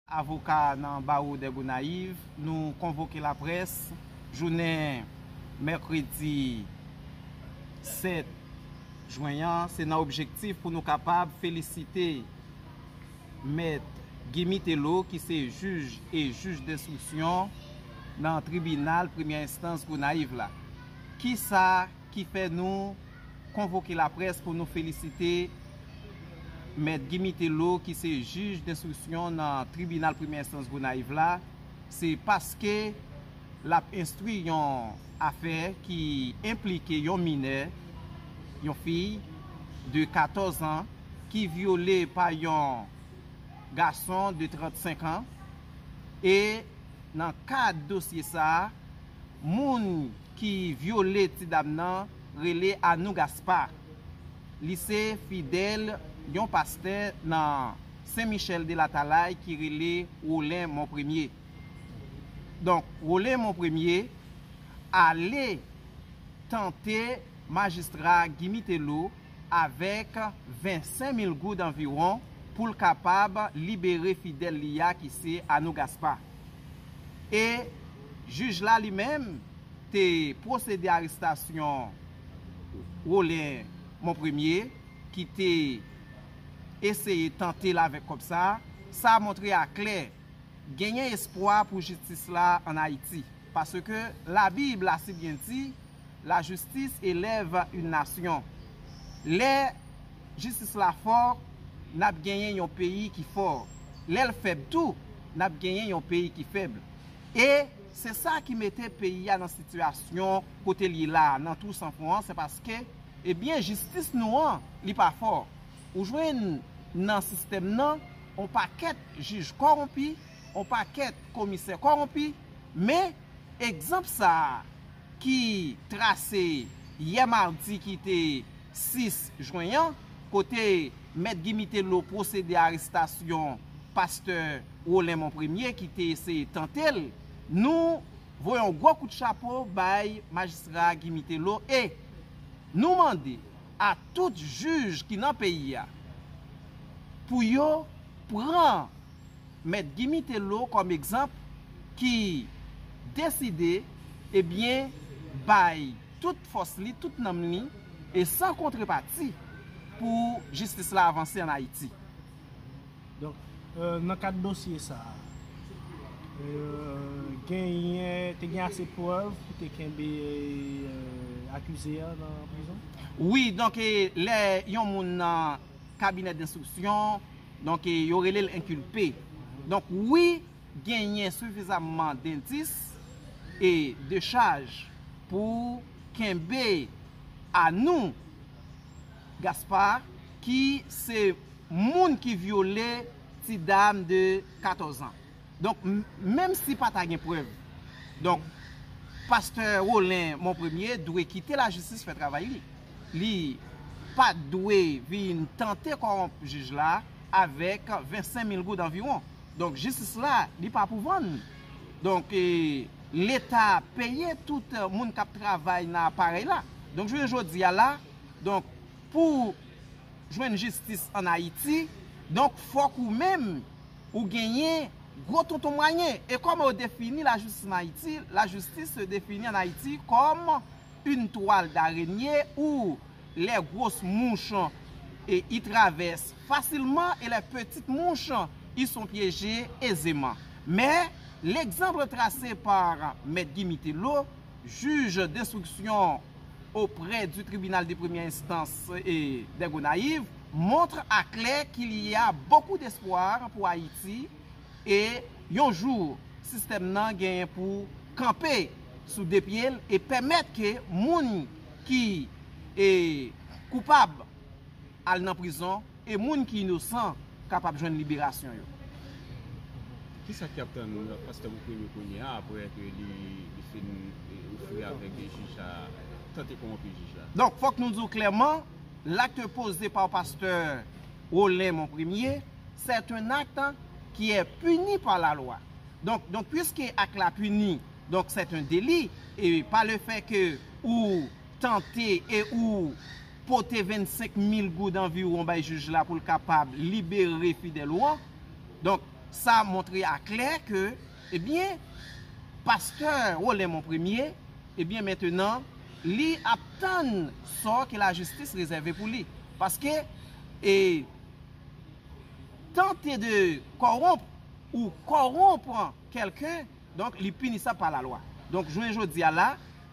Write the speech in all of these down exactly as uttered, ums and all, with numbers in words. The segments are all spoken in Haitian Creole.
Avoka nan bawo dè Gonayiv, nou konvoke laprès jounen mèkredi sèt jen an, se nan objektif pou nou kapab felisite Mèt Guy Mitelot, ki se jij e jij denstriksyon nan tribinal premyè enstans Gonayiv la. Kisa ki fè nou konvoke laprès pou nou felisite Mèt Guy Mitelot, ki se jij denstriksyon nan tribinal premyè enstans Gonayiv la, se paske l ap enstwi yon afè ki enplike yon minè, yon fi de katòz an, ki vyole pa yon gason de trannsenk an. E nan kad dosye sa a, moun ki vyole ti dam nan rele Anou Gaspard. Li se fidèl yon pastè nan Sen Michèl de Latalay ki rele Rolen Monpremye. Donk, Rolen Monpremye ale tante majistra Guy Mitelot avèk vennsenk mil goud anviwon pou l kapab libere fidèl li a ki se Anou Gaspard. E jij la li menm te pwosede arestasyon Rolen Monpremye ki te eseye tante l avèk kòb sa. Sa montre aklè genyen espwa pou jistis la ann Ayiti. Paske Labib la si byen di, la justice élève une nation. Lè jistis la fò, n ap genyen yon peyi ki fò. Lè l fèb tou, n ap genyen yon peyi ki fèb. E se sa ki mete peyi a nan sitiyasyon kote l ye la, nan twou san fon an, se paske, ebyen, jistis nou an, li pa fò. Ou jwenn nan sistèm nan, on pakèt jij kòwonpi, on pakèt komisè kòwonpi, men egzanp sa a ki trase yè madi ki te sis jen an, kote Mèt Guy Mitelot pwosede arestasyon pastè Rolen Monpremye ki te eseye tante l, nou voye yon gwo kout chapo bay majistra Guy Mitelot e nou mande a tout jij ki nan peyi a pou yo pran Mèt Guy Mitelot kòm egzanp ki deside, ebyen, bay tout fòs li, tout nanm li, e san kontrepati pou jistis la avanse ann Ayiti. Donk, euh, nan kad dosye sa a, euh, genyen, te gen ase prèv pou te kenbe euh, akize a nan prizon? Wi, donk, e, lè yon moun nan kabinè denstriksyon, donk, e, yo rele l enkilpe. Donk, wi, genyen sifizamman dendis e de chaj pou kenbe Anou Gaspard, ki se moun ki vyole ti dam de katòz an. Donk, menm si pa ta gen prèv, donk, pastè Rolen Monpremye dwe kite lajistis fè travay li. Li pa dwe vin tante kòwonp jij la avèk vennsenk mil goud anviwon. Donk, jistis la, li pa pou vann. Donk, e, Leta peye tout moun k ap travay nan aparèy la. Donk, jounen jodi a la, donk, pou jwenn jistis ann Ayiti, donk, fòk ou menm, ou genyen gwo tonton mwayen. E kòman yo defini lajistis ann Ayiti? Lajistis se définit en Haïti comme une toile d'araignée où les grosses mouches et, y traversent facilement et les petites mouches y sont piégées aisément. Mais l'exemple tracé par Maître Guy Mitelot, juge d'instruction auprès du tribunal de première instance et des Gonayives, montre à clair qu'il y a beaucoup d'espoir pour Haïti e yon jou sistèm nan genyen pou kanpe sou de pye l e pèmèt ke moun ki e koupab al nan prizon e moun ki inosan kapab jwenn liberasyon yo. Kisa ki ap tann pastè Monpremye kounye a apre ke li, li fin e, ofri avèk jij la, tante kòwonpi jij la? Donk, fòk nou di w klèman, l'acte posé par pastè Rolen Monpremye, c'est un acte qui est puni par la loi. Donc, donc puisque acte la puni, donc c'est un délit, et par le fait que ou tante e ou pote vennsenk mil goud anviwon bay jij la pou l kapab libere fidèl ou an. Donk, Sa montre aklè ke, ebyen, pastè Rolen Monpremye, ebyen, mentenan, li ap tann sò ke lajistis rezève pou li. Paske, e, tante de kòwonp ou kòwonp kèlken, donk, li pinisab pa lalwa. Donk, jounen jodi a la,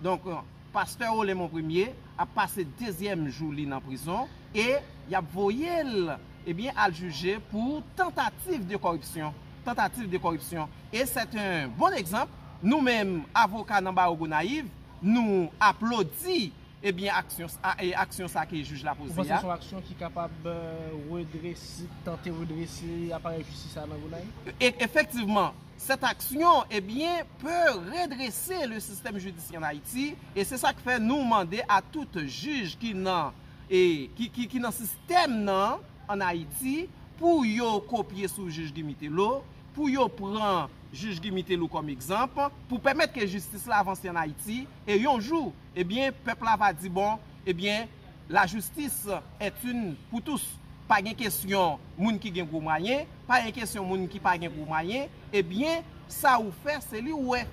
donk, pastè Rolen Monpremye ap pase dezyèm jou li nan prizon e y ap voye l, ebyen, al jije pou tantativ de kòripsyon. Tantativ de kòripsyon. E se yon bon egzanp. Nou menm, avoka nan bawo Gonayiv, nou aplodi, ebyen, aksyon, a- e aksyon sa ke jij la poze a. Ou panse se yon aksyon ki kapab, euh, redrese, tante redrese aparèy jistis la nan Gonayiv? E- efektivman, cette action, ebyen, peut redresser le système judiciaire en Haïti, e se sa k fè nou mande a tout jij ki nan, e, ki, ki, ki nan sistèm nan ann Ayiti pou yo kopye sou jij Guy Mitelot, pou yo pran jij Guy Mitelot kòm egzanp, pou pèmèt ke jistis la avanse ann Ayiti, e yon jou, ebyen, pèp la va di, bon, ebyen, la justice est une pour tous. Pa gen kesyon moun ki gen gwo mwayen, pa gen kesyon moun ki pa gen gwo mwayen, ebyen, sa ou fè, se li ou wè.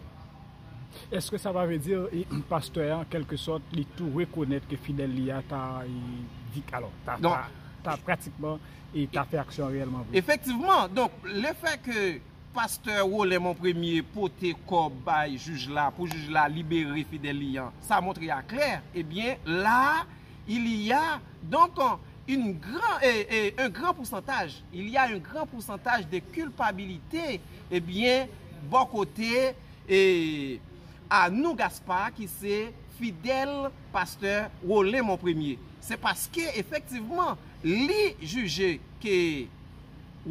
Èske sa pa vle di, e, pastè a, an kèlke sòt, li tou rekonèt ke fidèl li a ta, e, vik-, alò, ta, ta, ta pratikman, e ta fè aksyon an reyèlman vre? Efektivman, donk, lefè ke pastè Rolen Monpremye pote kòb bay jij la, pou jij la libere fidèl li an, sa montre aklè, ebyen, la, il y a, donk, une gran, e, e, un grand pourcentage, il y a un grand pourcentage de culpabilité, ebyen, bò kote, e, Anou Gaspard, ki se fidèl pastè Rolen Monpremye. Se paske, efektivman, li jije ke,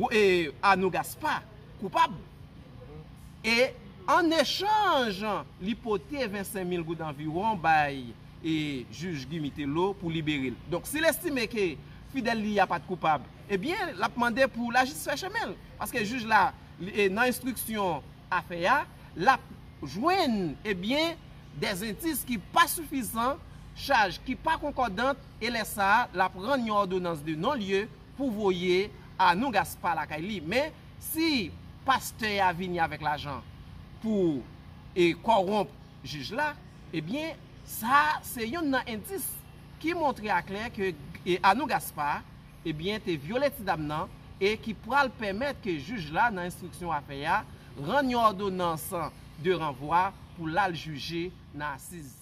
e, Anou Gaspard koupab. E an echanj, li pote vennsenk mil goud anviwon bay, e, jij Guy Mitelot pou libere l. Donk, si l estime ke fidèl li a pa t koupab, ebyen, l ap mande pou lajistis fè chemen l. Paske jij la, li, e, nan enstriksyon afè a, l ap jwenn, ebyen, dèzendis ki pa sifizan, chaj ki pa konkòdant, e lè sa a, l ap rann yon òdonans de non-lye pou voye Anou Gaspard lakay li. Men, si pastè a vini avèk lajan pou, e, kòwonp jij la, ebyen, sa se youn nan endis ki montre aklè ke, e, Anou Gaspard, ebyen, te vyole ti dam nan e ki pral pèmèt ke jij la, nan enstriksyon afè a, rann yon òdonans de ranvwa pou l al jije nan asiz.